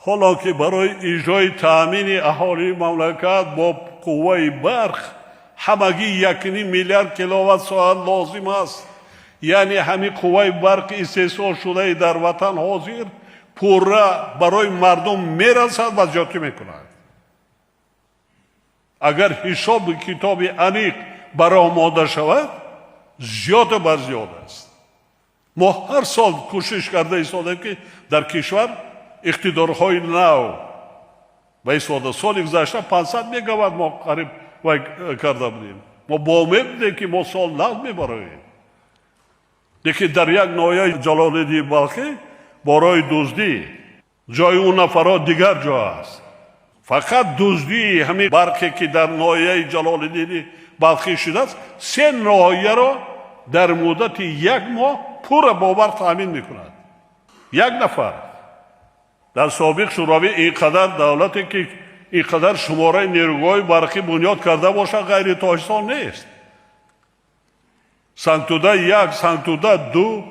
Ҳоло ки барои иҷрои таъмини аҳолии мамлакат бо қувваи барқ ҳамагӣ 1,5 миллиард киловатт соат лозим аст. Яъне ҳамин қувваи барқи истеҳсолшудаи дар ватан ҳозир пурра барои мардум мерасад ва зиёдтӣ мекунад. Агар ҳисоби китоби аниқ баромода шавад, зиёда бар зиёд аст. Мо ҳар сол кӯшиш карда истодем, ки дар кишвар иқтидорҳои нав ба истода. Соли гузашта 500 мегаватт мо қариб вай карда будем. Мо бо умед будем, ки мо сол нав мебароем, лекин дар як ноҳияи Ҷалолиддини Балхӣ борои дуздӣ, ҷои он нафарҳо дигар ҷо аст. Фақат дуздии ҳамин барқе, ки дар ноҳияи Ҷалолиддини Балхӣ шудааст, се ноҳияро дар муддати як моҳ пурра бо барқ таъмин мекунад як нафар. Дар собиқ Шӯравӣ ин қадар давлате, ки ин қадар шумораи нерӯгоҳи барқӣ бунёд карда бошад, ғайри Тоҷикистон нест. Сангтуда 1, Сангтуда 2,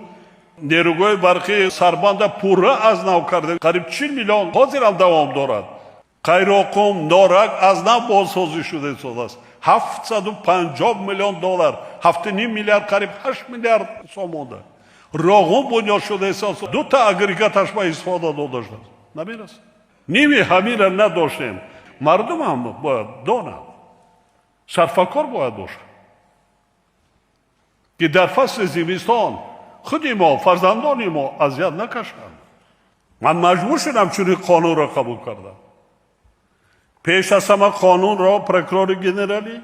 нерӯгоҳи барқи Сарбанда пурра аз нав карда, қариб 40 миллион, ҳозирам давом дорад. Қайроқум, Норак аз нав бозсозӣ шуда истодааст, 750 миллион доллар, 7,5 миллиард, қариб 8 миллиард сомонда. Роғун бунёд шуда истодааст, дута агрегаташ ба истифода дода шудааст, намерасад. Ними ҳамира надоштем. Мардумам бояд донад, сарфакор бояд бошад, ки дар фасли зимистон худи мо, фарзандони мо азият накашанд. Ман маҷбур шудам, чунин қонунро қабул кардам. Пеш аз ҳама қонунро прокурори генералӣ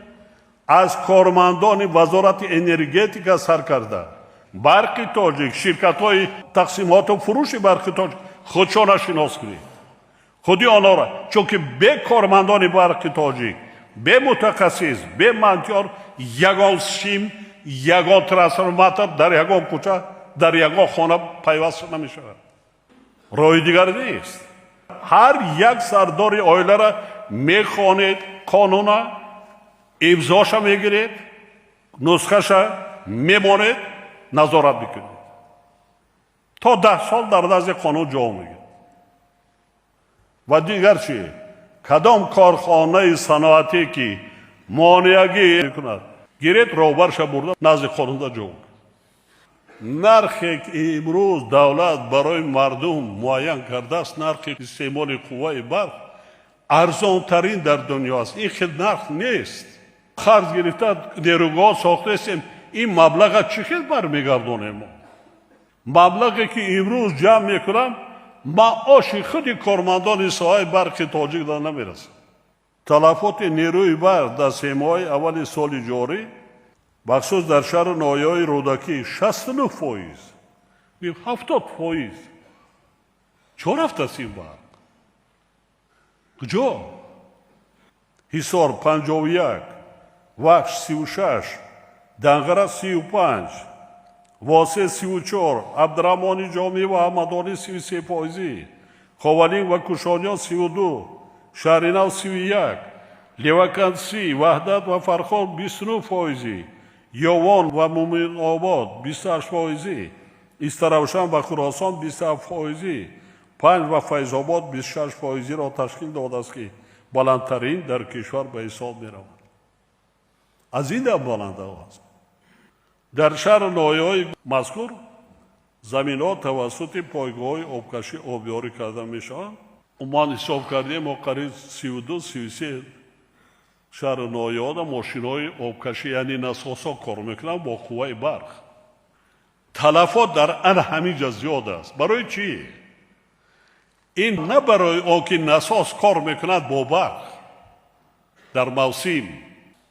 аз кормандони Вазорати энергетика сар карда, Барқи Тоҷик, ширкатҳои тақсимоту фурӯши Барқи Тоҷик худшона шинос кунед, худи онҳоро, чунки бе кормандони Барқи Тоҷик, бе мутахассис, бе монтёр ягон сим, ягон трансформатор дар ягон кӯча, дар ягон хона пайваст намешавад. Роҳи дигар нест. Ҳар як сардори оилара мехонед, қонуна имзоша мегиред, нусхаша мемонед, назорат мекунед, то 10 сол дар назди қонун ҷавоб мегирад. Ва дигар чи? Кадом корхонаи саноатӣ, ки монеагӣ мекунад, гиред, роҳбарша бурда, назди қонунда ҷавоб. Нархе ки имрӯз давлат барои мардум муайян кардааст, нархи истеъмоли қувваи барқ арзонтарин дар дунё аст. Ин хел нарх нест. Қарз гирифта нерӯгоҳ сохтаистем. Ин маблаға чӣ хел бармегардонем мо? Маблағе ки имрӯз ҷамъ мекунам, маоши худи кормандони соҳаи Барқи Тоҷик да намерасад. Талафоти нерӯи барқ дар 3 моҳаи аввали соли ҷорӣ, бахусус дар шаҳру ноҳияҳои Рӯдакӣ, 69%, 70%. Чо рафтааст ин барқ? Куҷо? Ҳисор 51, Вахш 36, Данғара 35, Восе 34, Абдураҳмони Ҷомӣ ва Ҳамадонӣ 33 фоизӣ, Ховалинг ва Кушониён 32, Шаҳринав 31, Левакант 30, Ваҳдат ва Фархор 29 фоизӣ, Ёвон ва Муминобод 28 фоизӣ, Истаравшан ва Хуросон 27 фоизӣ, Панҷ ва Файзобод 26 фоизиро ташкил додааст, ки баландтарин дар кишвар ба ҳисоб меравад. Аз ин дам баланд аст. Дар шаҳру ноҳияҳои мазкур заминҳо тавассути пойгоҳҳои обкашӣ обёрӣ карда мешаванд. Умуман ҳисоб кардем, мо қариб 32, 33 шаҳру ноҳияҳода мошинҳои обкашӣ, яъне насосҳо кор мекунанд бо қувваи барқ. Талафот дар ан ҳамин ҷа зиёд аст. Барои чӣ? Ин на барои он ки насос кор мекунад бо барқ, дар мавсим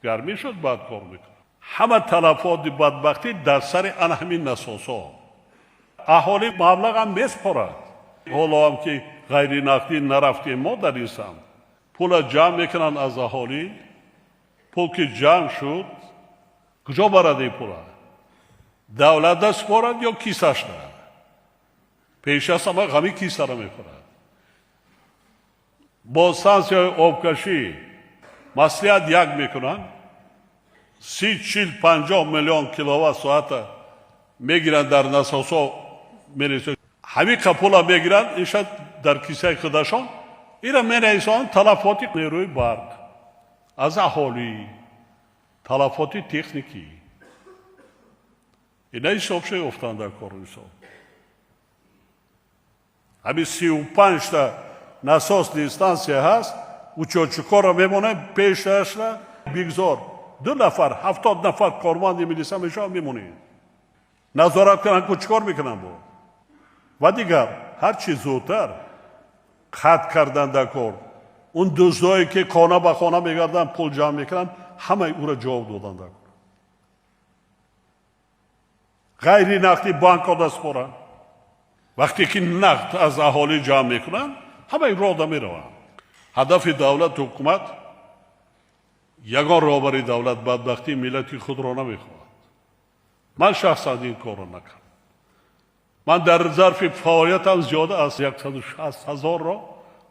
гармӣ шуд, баъд кор мекунад. Ҳама талафоти бадбахтӣ дар сари ана ҳамин насосҳо. Аҳолӣ маблағам меспорад. Ҳоло ҳам ки ғайринақдӣ нарафтем мо дар ин самт, пула ҷамъ мекунанд аз аҳолӣ. Пул ки ҷамъ шуд, куҷо барад ин пула? Давлат спорад ё кисашна? Пеш аз ҳама ҳамин кисаро мехӯрад. Бо стансияҳои обкашӣ маслиҳат як мекунанд, 30, 40, 50 миллион киловатт соата мегиранд, дар насосҳо мересанд. Ҳамин қа пула мегиранд, ин шад Дар кисаи худашон ира менависонанд: талафоти нерӯи барқ аз аҳолӣ, талафоти техникӣ. Ина ҳисобша ёфтанд дар кору ҳисоб. Ҳамин 35-та насосный станция ҳаст, учётчикҳоро мемонем пешашра, бигзор ду нафар, 70 нафар корманди милиса мешаванд, мемонем, назорат кунанд, ку чӣ кор мекунанд бо. Ва дигар, ҳар чӣ зудтар қатъ кардан дар кор он дуздое, ки хона ба хона мегарданд, пул ҷамъ мекунанд, ҳамаи ӯро ҷавоб додан дар кор. Ғайри нақди банкҳо даст споранд. Вақте ки нақд аз аҳолӣ ҷамъ мекунанд, ҳамаи рода мераванд. Ҳадафи давлату ҳукумат, ягон роҳбари давлат бадбахтии миллати худро намехоҳад. Ман шахсан ин корро накардам. Ман дар зарфи фаъолиятам зиёда аз 160 000-ро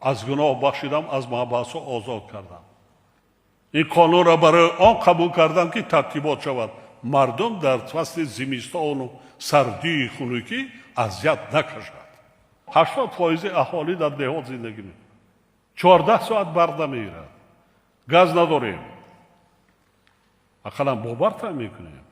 аз гуноҳ бахшидам, аз маҳбасҳо озод кардам. Ин қонунро барои он қабул кардам, ки тартибот шавад, мардум дар фасли зимистону сардии хунукӣ азият накашад. 80 фоизи аҳолӣ дар деҳот зиндагӣ мекунад, 14 соат барқ намегирад, газ надорем, ақаллан бо барқ таъмин мекунем.